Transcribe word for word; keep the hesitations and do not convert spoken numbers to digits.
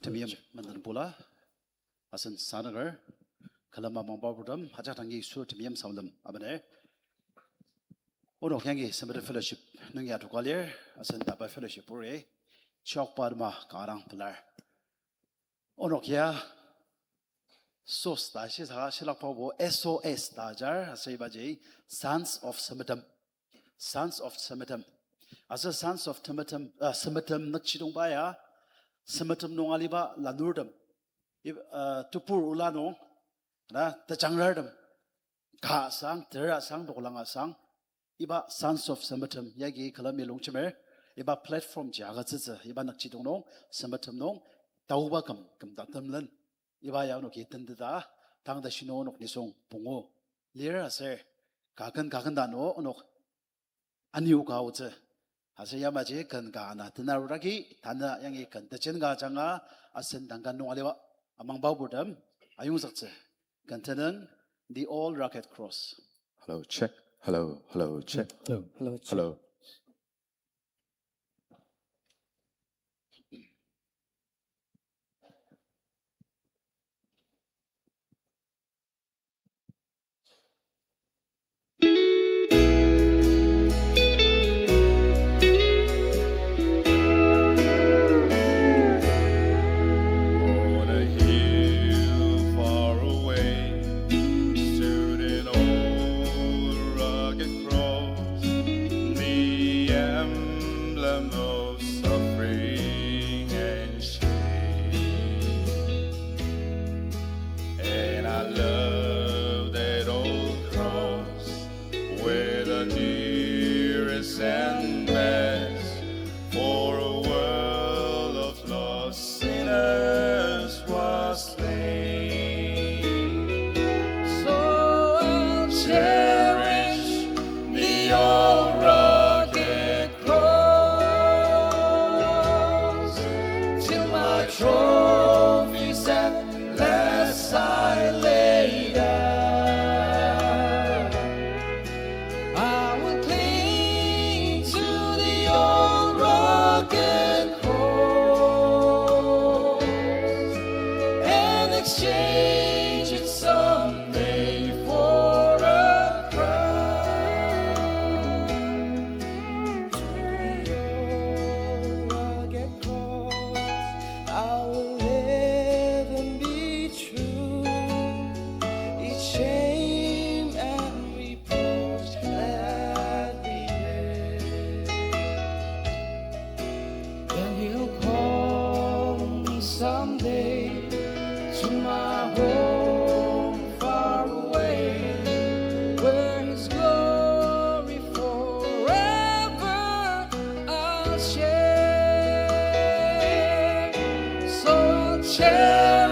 Temeim menden pula, asen sanaker, külem amangba purtem, ajak dangi Yisu temeim salem, amen. Onok yangi Sempet Fellowship nungi atoka lir, asen taba fellowship puri, chokpa atema kanga dang pelar. Onok ya, sos ta shi saka shilakba bo S O S ta ajar, aser ibaji Sons of Semetem. Sons of Semetem. Aser Sons of Temetem, uh, Semetem nükjidongba ya, Semetem nung aliba lanurtem, ib-, uh, tebur ola nung, na, tejangrartem, ka asang, ter asang, toklang asang, iba Sons of Semetem yagi külemi longjemer, iba platform ji agütsütsü, iba nükjidong nung, Semetem nung, taoba küm, küm tatemlen, iba ya onoki tenteta, tang ta shinu onok nisung pungu lir aser, kaken kaken ta no onok anioka aotsü. Aser yamaji ken ka ana tenarudaki, tanü yangi ken tejen ka ajanga asen dang ka nung aliba amangba purtem ayongzüktsü. Ken tenüng, The Old Rugged Cross. Hello, check. Hello, hello, check. Hello. Hello, check. Hello. On a hill far away stood an old rugged cross, the emblem of suffering and shame. And I love that old cross where the dearest and best for a world of lost sinners was slain. So I'll cherish the old rugged cross till my trophies at last I lay down. I will cling to the old rugged cross and exchange it someday for a crown. To the old rugged cross I will live and be true. Each shame and reproach gladly bear. Then he'll call me someday to my home far away, where his glory forever I'll share. So I'll cherish